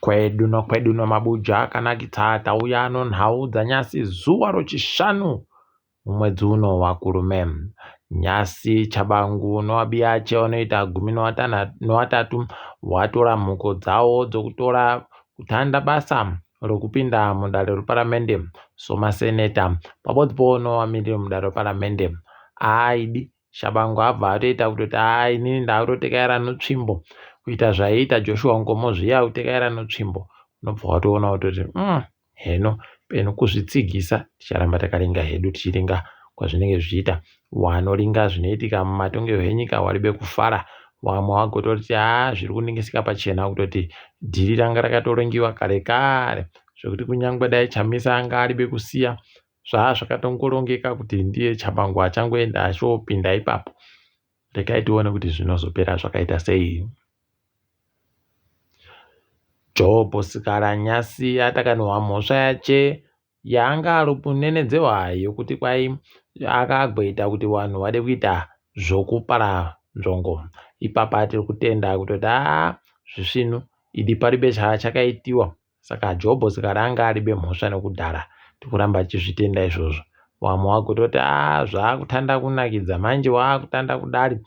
Kwedu nokwedu nomabuja akanakitsa tauya nonhau dzanyasi zuwa rochishanu mumwedzi uno waKurume. Nyasi Tshabangu noAbiyache vanoita 13 watora mhuko dzawo dzokutora kutanda basa rokupinda mudare reparamende somaseneta pabodzipo novamiriri mudare reparamende. Aidi Shabangu abva atoita kutoti haa inini ndakutotekaira notsvimbo kuita zvaiita Joshua Nkomo zviya kutekaira notsvimbo unobva watoona kutoti heno peno kuzvitsigisa ticharamba takaringa hedu tichiringa kwazvinenge zvichiita wanoringa zvinoitika mumatongerwo enyika waribe kufara wamwe wagototi haa zviri kuningisika pachena kutoti dhiri ranga rakatorongiwa kare kare zvekuti kunyangwe dai Chamisa anga aribe kusiya Zvaa zvakatongorongeka kuti ndiye Tshabangu achangoenda achiopinda ipapo. Regai tione kuti zvinozopera zvakaita sei. Job Sikhala nyasi atakanihwa mhosva yache yaanga ari kunenedzewa yokuti kwai akagweita kuti vanhu vade kuita zvokupara nzvongo. Ipapa tiri kutenda kutoti haa zvisvinu idi paribe chakaitiwa. Saka Jobho Sikhala anga aribe mhosva nokudhara tikuramba tichizvitenda izvozvo. Wamwe wagototi aa zvaakutanda kunakidza manje waakutanda kudari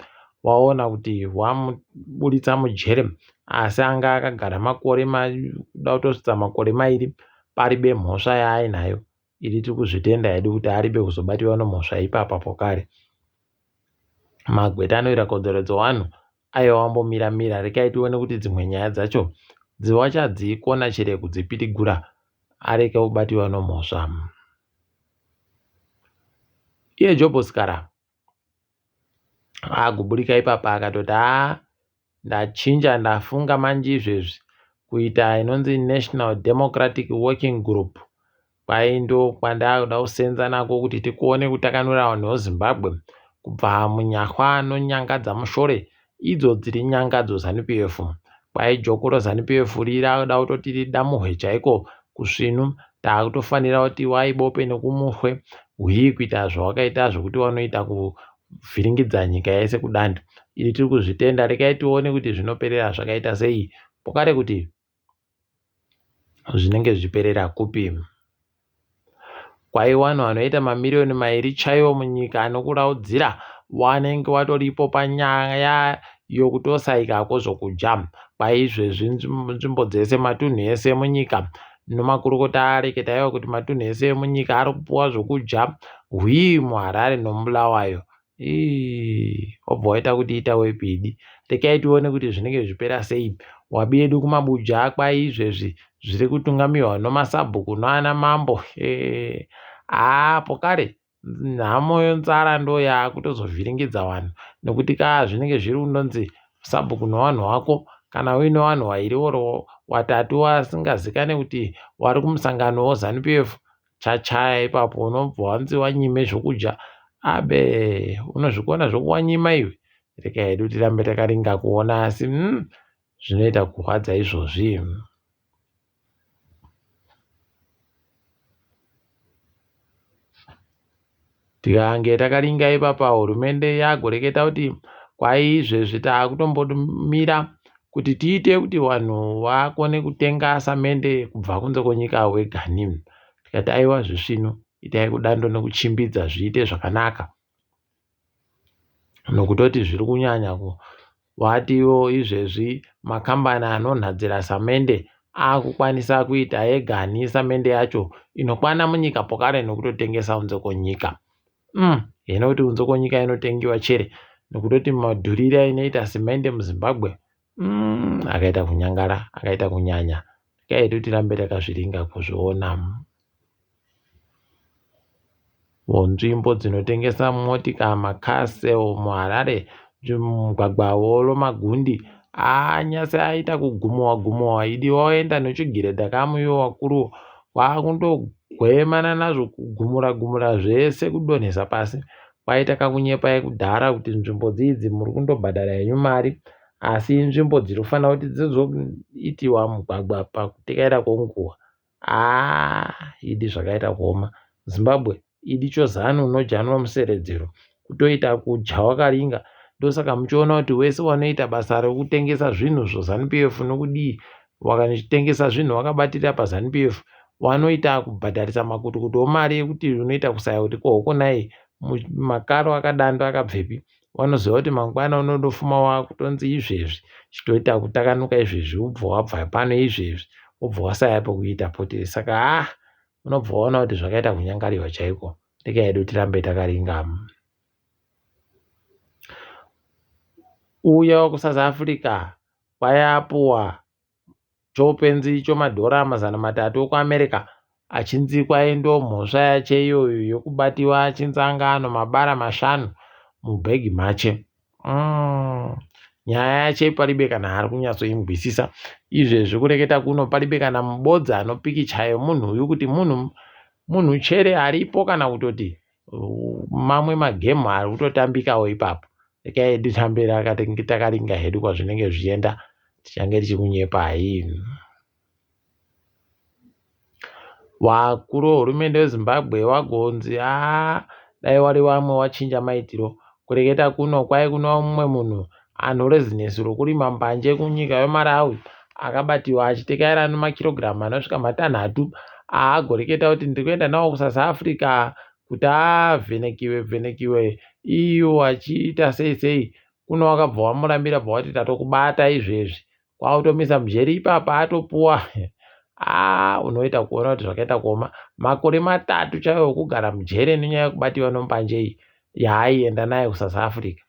waona kuti wamuburitsa mujere asi anga akagara makore kuda kutosvitsa makore mairi paribe mhosva yaainayo iri tiri kuzvitenda hedu kuti aribe kuzobatiwa nomhosva ipapa pokare. Magweta anoita kodzero dzevanhu Aiwa wambomira mira rekai tione kuti dzimwe nyaya dzacho wachadzikona chere kudzipidigura areke kubatiwa nomhosva. Iye Jobho Sikara aguburika ipapa akatoti haa ndachinja ndafunga manje izvezvi kuita inonzi National Democratic Working Group Kwai ndokwandakuda kusenza nako kuti tikone kutakanura vanhu veZimbabwe kubva munyahwa nonyanga dzamushore idzo dziri nyanga dzoZanu PF. Kwai joko roZanu PF rirakuda kutoti ridamuhwe chaiko kusvinu takutofanira kuti waibope nekumuhwe hwii kuita zvawakaita zvekuti wanoita kuvhiringidza nyika yese kudando. Iri tiri kuzvitenda rekai tione kuti zvinoperera zvakaita sei. Pokare kuti zvinenge zvichiperera kupi. Kwai vanhu vanoita mamiriyoni mairi chaiwo munyika anokuraudzira wanenge watoripo panyaya yokutosaika kwozvokudya. Kwai izvezvi nzvimbo dzese matunhu ese emunyika nomakurukota areketa iwo kuti matunhu ese emunyika ari kupuwa zvokudya hwii muHarare nomuBulawayo. Ii, wobva waita kuti ita wepidi. Rekai tione kuti zvinenge zvichipera sei. Wabi yedu kumabuja kwai izvezvi zviri kutungamiwa nomasabhuku noana mambo. Hee. Haa pokare nhamo yonzara ndo yaakutozovhiringidza vanhu nekuti kaa zvinenge zviri kundonzi sabhuku nowanhu wako kana uine wanhu wairi oro watatu wasingazikane kuti wari kumusangano woZanu PF chachaya ipapo unobva wanzi wanyime zvokudya abe unozvikona zvokuwanyima iwe rega hedu tirambe takaringa kuona asi zvinoita kurwadza izvozvi. Tikange takaringa ipapa hurumende yagoreketa kuti kwai izvezvi takutombomira kuti tiite kuti vanhu vakone kutenga samende kubva kunze kwenyika wegani. Tikati aiwa zvisvinu itai kudando nekuchimbidza zviite zvakanaka. Nokutoti zviri kunyanya Vatiwo izvezvi makambani anonhadzira samende akukwanisa kuita ega samende yacho inokwana munyika pokare nekutotengesa kunze kwenyika. Hino kuti kunze kwenyika inotengiwa chere nekutoti madhurire ainoita simende muZimbabwe akaita kunyangara akaita kunyanya. Regai hedu tirambe takazviringa kuzviona. Nzvimbo dzinotengesa motika macar sale muHarare mugwagwa woLomagundi anyase aita kugumuwa gumuwa idi waenda nechigiredha kamuyo wakuru kwakundogwemana nazvo kugumura gumura zvese kudonhesa pasi kwaita kakunyepa ekudhara kuti nzvimbo dzidzi muri kundobhadhara henyu mari asi nzvimbo dziri kufanira kuti dzizoitiwa mugwagwa pakutekaira kwenguva Haa idi zvakaita kuoma. Zimbabwe idi chozanu unojanwa museredzero kutoita kudya wakaringa ndosaka muchiona kuti wese wanoita basa rekutengesa zvinhu zvoZanu PF nokudii Wakachitengesa zvinhu wakabatirira paZanu PF wanoita kubhadharisa makutukutu omari ekuti unoita kusaya kuti ko hokonai makaro akadando akabvepi. Wanoziva kuti mangwana unondofuma wakutonzi izvezvi chitoita kutakanuka izvezvi ubva wabva pano izvezvi wobva wasaya pekuita pote. Saka ah unobva waona kuti zvakaita kunyangariwa chaiko. Rega hedu tirambe takaringa. Uya wekuSouth Africa kwayapuwa choupenzi chomadhora 300 okuAmerica achinzi kwai ndomhosva yache iyoyo yokubatiwa achinzi anga ano mabara mashanu mubhegi mache. Nyaya yache paribe kana ari kunyatsoinzwisisa. Izvezvi kureketa kuno paribe kana mubodzi anopikicha yemunhu uyu kuti munhu munhu chere aripo kana kutoti mamwe magemu ari kutotambikawo ipapo. Rekai titambe takaringa hedu kwazvinenge zvichienda tichange tichikunyepai. Vakuru vehurumende yeZimbabwe vagonzi haa dai wari vamwe wachinja maitiro. Kureketa kuno kwai kuno mumwe munhu anorezinesi rokurima mbanje kunyika yeMalawi akabatiwa achitekaira nemakirogiramu anosvika matanhatu aagoreketa kuti ndiri kuenda nawo kuSouth Africa kuti avhenekiwe vhenekiwe iyo achiita sei sei kuno wakabva wamurambira bva wati tatokubata izvezvi kwakutomisa mujeri ipapa atopuwa aa unoita kuona kuti zvakaita kuoma makore matatu chaiwo okugara mujere nenyaya yekubatiwa nombanje iyi yaaienda nayo kusouth africa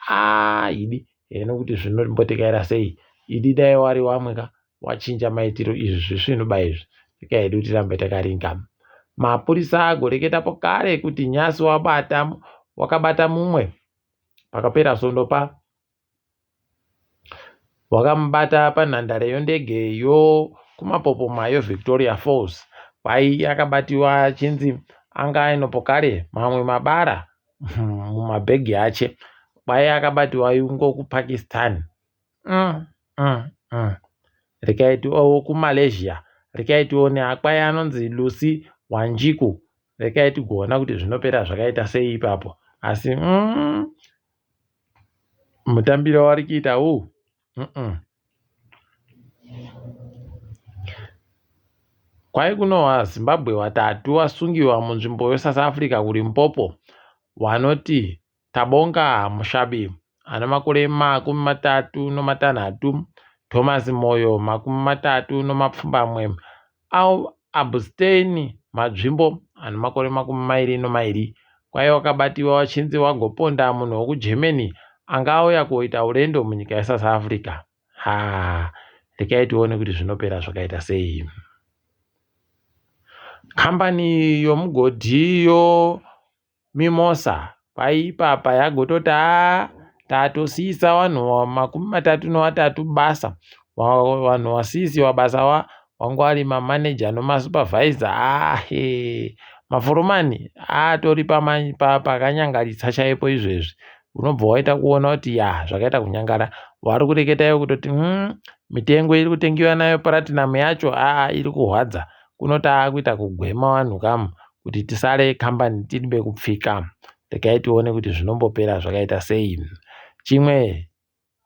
aa idi here nokuti zvinombotekaira sei idi dai wari wamwe ka wachinja maitiro izvi zvisvinu ba izvi rega hedu tirambe takaringa mapurisa agoreketapo kare kuti nyasi wabata wakabata mumwe pakapera svondo pa Wakamubata panhandare yondege yokumapopoma yeVictoria Falls kwai akabatiwa achinzi anga ainopokare mamwe mabara mumabhegi ache kwai akabatiwa yungo kuPakistan. Rekai tione kuMalaysia rekai tione akwai anonzi Lucy Wanjiku rekai tigoona kuti zvinopera zvakaita sei ipapo asi Mutambiro wavari kuita uu Kwai kuno vaZimbabwe vatatu vasungiwa munzvimbo yeSouth Africa kuLimpopo vanoti Tabonga Mushabi ane makore 36, Thomas Moyo 37, Abustain Madzvimbo ane makore 22 kwaive wakabatiwa wachinzi wagoponda munhu wekuGermany anga auya koita urendo munyika yeSouth Africa. Haa rekai tione kuti zvinopera zvakaita sei. Kambani yomugodhi yo Mimosa paipapa yagototi haa tatosiisa vanhu 33 basa vanhu vasiisiwa basa wa wanga wari mamaneja nomasupervisor ahe maforomani atori pakanyangaritsa chaipo izvezvi unobva waita kuona kuti ya zvakaita kunyangara vari kureketa ivo kutoti mitengo iri kutengiwa nayo platinum yacho aa iri kuhwadza Kuno taakuita kugwema vanhu kamu kuti tisare kambani tiribe kupfika. Regai tione kuti zvinombopera zvakaita sei. Chimwe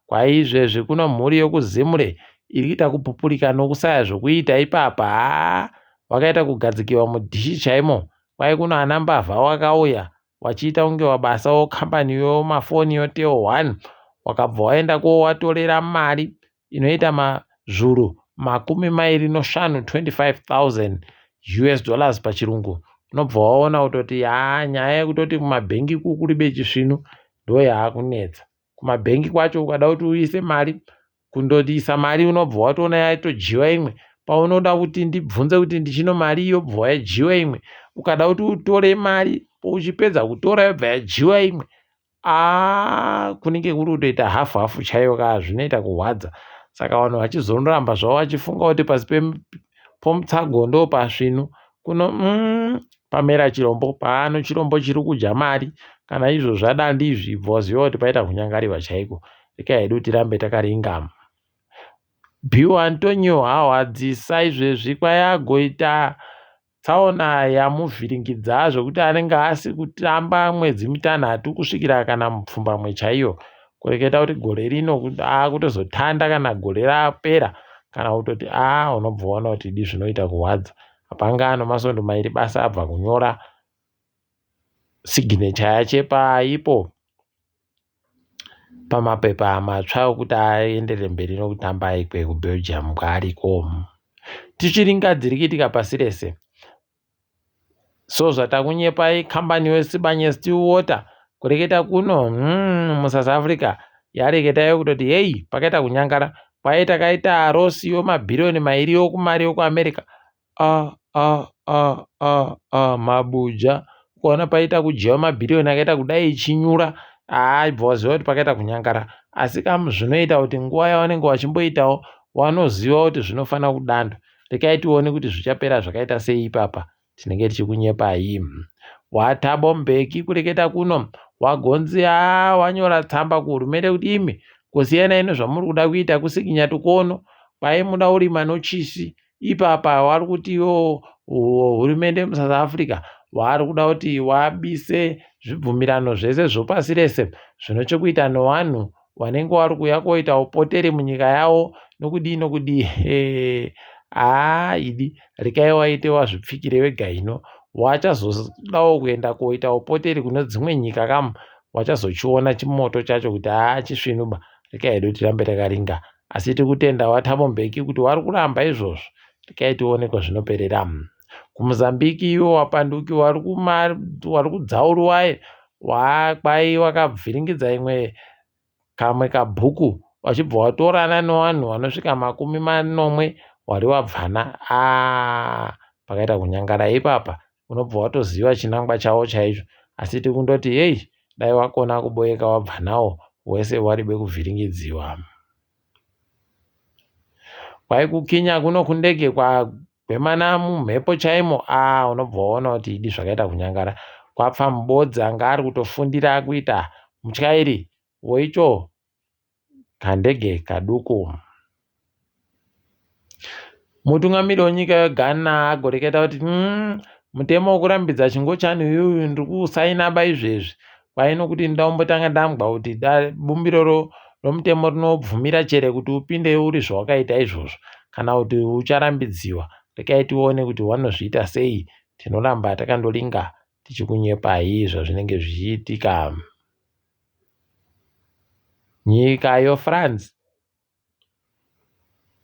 kwaizvezvi kuno mhuri yokuZimre iri kuita kupupurika nokusaya zvokuita ipapa. Haa wakaita kugadzikiwa mudhishi chaimo. Kwai kuno ana mbavha wakauya wachiita kunge wabasa wokambani yomafoni yoTel One wakabva waenda kowatorera mari inoita mazvuru 25, 25,000 US dollars pachirungu unobva waona kutoti haa nyaya yekutoti kumabhengi kukuribe chisvinu ndo yaakunetsa kumabhengi kwacho ukada kuti uise mari kundoisa mari unobva watoona yatodyiwa imwe paunoda kuti ndibvunze kuti ndichino mari yobva yadyiwa imwe ukada kuti utore mari uchipedza kutora yobva yadyiwa imwe Aah kunenge kuri kutoita hafu hafu chaiyo ka zvinoita kurwadza saka vanhu vachizoramba zvavo vachifunga kuti pasi pomutsago ndopasvinu kuno pamera chirombo pano chirombo chiri kudya mari kana izvo zvadandi izvi ibva waziva kuti paita kunyangariwa chaiko rekai hedu tirambe takaringama. Bill Antonio hahwadzisa izvezvi kwayagoita Tsaona yamuvhiringidza zvekuti anenge asi kutamba mwedzi mitanhatu kusvikira kana mupfumbamwe chaiyo. Kureketa kuti gore rino akutozotanda kana gore rapera. Kana kutoti aa unobva waona kuti idi zvinoita kuhwadza. Hapangano masondo mairi basa abva kunyora signature yache paipo pamapepa matsva okuti aenderere mberi nokutamba ikwe kuBelgium kwaariko. Tichiringa dziri kuitika pasi rese. So zvatakunyepai kambani yeSibanye Stillwater kureketa kuno muSouth Africa yareketayo kutoti heyi pakaita kunyangara kwaye takaita rosi yomabhiriyoni mairi yokumari yokuAmerica a a a a a mabuja ukaona paita kudyiwa mabhiriyoni akaita kudai ichinyura haa ibva waziva kuti pakaita kunyangara asi kamu zvinoita kuti nguva yavanenge vachimboitawo wanoziva kuti zvinofanira kudando rekai tione kuti zvichapera zvakaita sei ipapa tinenge tichikunyepai. WaThabo Mbeki kureketa kuno wagonzi haa wanyora tsamba kuhurumende kuti imi kusiyanai nezvamuri kuda kuita kusikinya tukono kwai muda kurima nochisi ipapa wari kuti iwo hurumende muSouth Africa wari kuda kuti wabise zvibvumirano zvese zvopasi rese zvino chekuita nevanhu wanenge wari kuuya koita upoteri munyika yawo nokudii nokudii haa idi rekai waite wazvipfikire wega hino wachazodawo kuenda koita upoteri kune dzimwe nyika kamu wachazochiona chimoto chacho kuti haa chisvinuba rekai hedu tirambe takaringa asi tiri kutenda waThabo Mbeki kuti wari kuramba izvozvo rekai tione kwazvinoperera kuMozambique iwo wapanduki wari kudzaurwa kwai wakavhiringidza imwe kamwe kabhuku wachibva watorana nevanhu vanosvika 70 wari wabvana aa pakaita kunyangara ipapa unobva watoziva chinangwa chavo chaicho asi tiri kundoti hei dai wakona kuboeka wabva nawo wese waribe kuvhiringidziwa kwai kuKenya kuno kundege kwagwemana mumhepo chaimo aa unobva waona kuti idi zvakaita kunyangara kwapfa mubodzi anga ari kutofundira kuita mutyairi weicho kandege kaduku. Mutungamiri wenyika yeGhana agoreketa kuti mutemo wekurambidza chingochani uyuyu ndiri kuusaina ba izvezvi kwai nokuti ndaumbotanga ndambwa kuti bumbiro romutemo rinobvumira chere kuti upinde uri zvawakaita izvozvo kana kuti ucharambidziwa rekai tione kuti wanozviita sei tinoramba takandoringa tichikunyepai zvazvinenge zvichiitika. Nyika yoFrance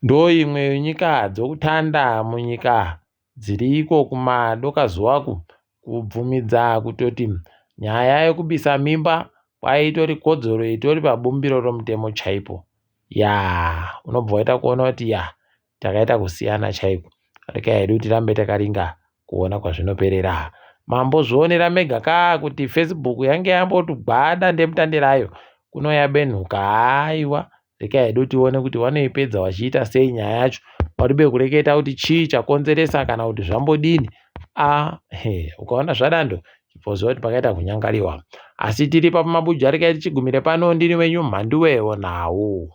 ndoimwe yenyika dzokutanda munyika dziriko kumadokazuvaku kubvumidza kutoti nyaya yekubisa mimba kwaitori kodzero itori pabumbiro romutemo chaipo ya unobva waita kuona kuti ya takaita kusiyana chaiko rekai hedu tirambe takaringa kuona kwazvinoperera mambozvionera mega ka kuti Facebook yange yamboti gwada ndemutande rayo kuno yabenhuka haiwa rekai hedu tione kuti vanoipedza vachiita sei nyaya yacho waribe kureketa kuti chii chakonzeresa kana kuti zvambodini a he ukaona zvadando chipoziva kuti pakaita kunyangariwa asi tiri pamabuja rekai tichigumire pano ndini wenyu Mhanduwe wonawo.